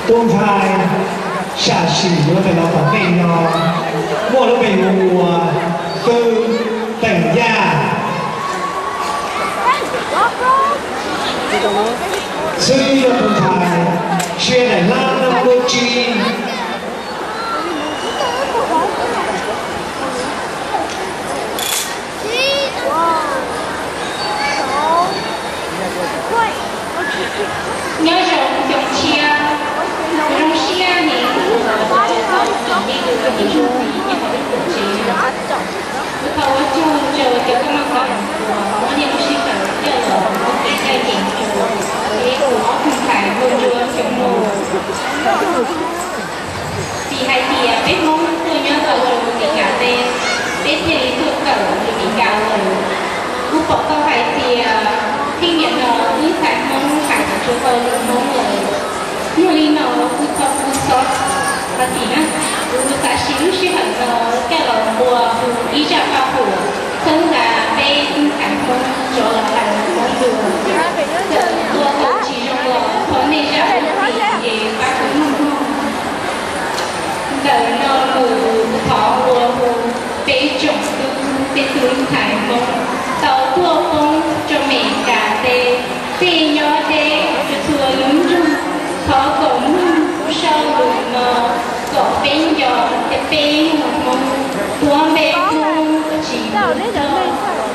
Tus ntxhais sam sim yuav tes los tom ntej no muaj lub npe hu ua Xwb Teem Yaj. Xwb yog tus ntxhais siab daim hlab nab ntuj tsib. Nyob zoo xyoo tshiab, zoo siab heev uas kuv tau txais tau ib tug me tub txiv nyob hauv lub tuam tsev no. Kuv thov ua tsaug rau cov koj maj kam uas muab niaj hnub sij hawm coj los muab kev ncaj ncees rau peb tus ob tug ntxhais nkauj nruab Xyooj Muj. Vim hais tias peb Hmoob tuaj nyob tau rau Meskas teb, peb thiaj li tuaj kawm lus Meskas lawm. Kuv pom tau hais tias txij niam no wb ntxhais Hmoob hais tsis tshua tau lus Hmoob lawm. Yog li no kuv thov kuv xov hais tias na, kuv xav siv lub sij hawm no coj los ua hu ib zaj paj huam txhawb nqa peb tub ntxhais Hmoob rov los hais lus Hmoob dua. Txawm ua tau tsis zoo los thov nej zam lub txim es pab kuv mloog mloog. Ntawm no kuv thov ua hu peb tsoom tub, peb tub ntxhais Hmoob tau tuaj poob rau Meskas teb, tej nyob deb rau txhua lub nroog, thov kom mloog kuv zaj lus no kom peb nco tias peb yog Hmoob, tuav npe Hmoob tsis tu toj,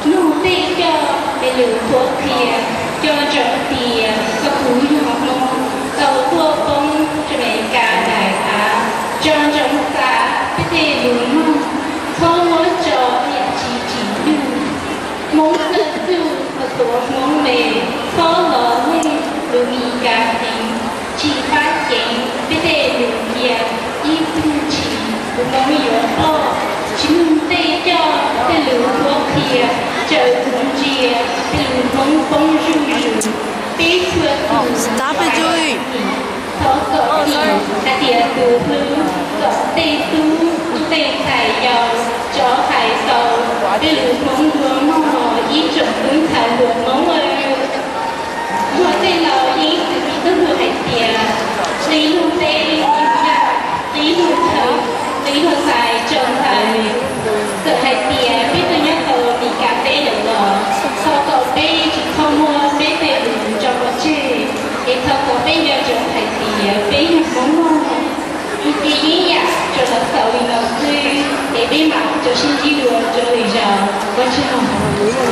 mloog tej coj peb lus qhuab qhia, coj ntsoov tias koj kuv yog Hmoob tau tuaj poob rau Meskas daim av, tso ntsoov xav peb tej lus mloog, txhob muab tso yam tsis tsim nyog. Hmoob txawj txuj los tuav Hmoob me, txhob los leej lus Meskas heev, tsis fab ceev peb tej lus cia, ib pliag tshis tus Hmoob yuav ploj. Tsis mloog tej coj tej lus qhuab qhia, tsaws kuv ntsia peb lus Hmoob poob zuj zus. Peb txhua tus thov kom txim hais tias tus hlub kom tej tub tej ntxhais yau, rov hais tau peb lus Hmoob dua mog ib tsoom tub ntxhais hluas Hmoob aw. Muaj tej laus yeej txwv tib tug hais tias, qi luag teb qi luag chaw, qi luag ntxhais rau ntxhais. Txawm hais tias peb tuaj nyob tau Meskas teb lawm los thov kom peb tsis txhob muab peb tej lus tso pov tseg, es thov kom peb nco ntsoov hais tias peb yog Hmoob mog. Kuv cia ib yam rau los xaus li no xwb es peb mam rov sib ntsib dua rau lwm zaus, ua tsaug.